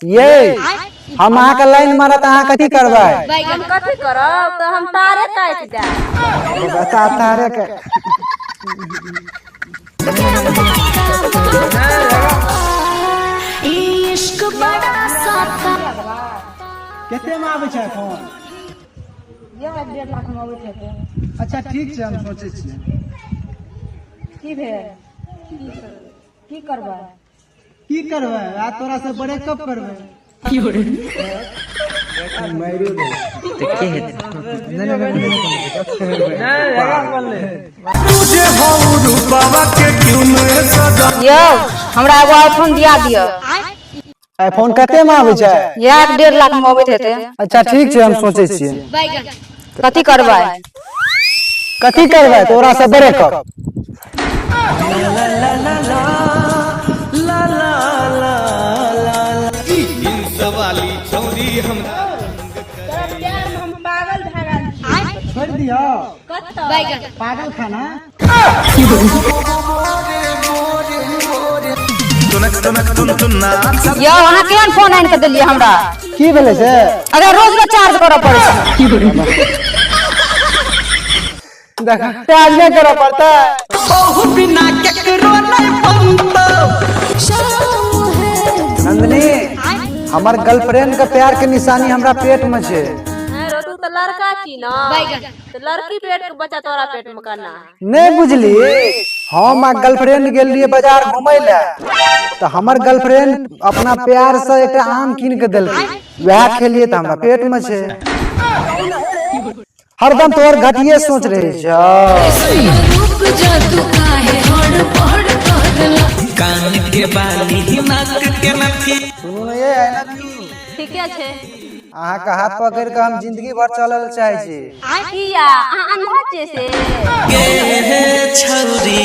ये हम अहाँके लाइन मारत, अहाँ कथी करबै? हम कथी करब तऽ हम तारे काटि देब। बता तारे के। इश्क बड़ा साथा। कते में आबै छै फोन? यह 1.5 लाख में अबैत हेतै। अच्छा ठीक छै, हम सोचै छियै। की भेल? की करबै? की करबै? आ तोरा से ब्रेकअप करबै। यौ, हमरा एगो आईफोन दिया दिअ। आईफोन कते में आबै छै? यह 1.5 लाख में अबैत हेतै। अच्छा ठीक छै, हम सोचै छियै। कथी करबै? कथी करबै? तोरा से ब्रेकअप। प्यार में हम पागल भए गेल छी। छोड़ि दियौ पागल खाना। यौ, अहाँ केहन फोन आनि कऽ देलियै हमरा? की भेलै से? अगर रोज रोज चार्ज करऽ पड़ै छै। देख, चार्ज नहि करऽ पड़तै। नंदिनी, हमर गर्लफ्रेंड के प्यार के निशानी हमरा पेट में छै। तू तऽ लड़का छी न, तऽ लड़की पेट के बच्चा तोरा पेट में केना? नहि बुझली, हम आ गर्लफ्रेंड गेल रहियै बाजार घुमै लए, तऽ हमर गर्लफ्रेंड अपना प्यार से एकटा आम कीन के देलकै, वएह खेलियै तऽ हमरा पेट में छै। हरदम तोहर घटिये सोच रहे छौ। रूप जादू काहे हड़बड़ करला? कान के बाली, नाक के नथी। सुनू ने ये, I love you. ठीके छै। अहाँके हाथ पकड़ के हम जिंदगी भर चलल चाहे छी। किया, अहाँ अंधा छियै से? गे छौरी।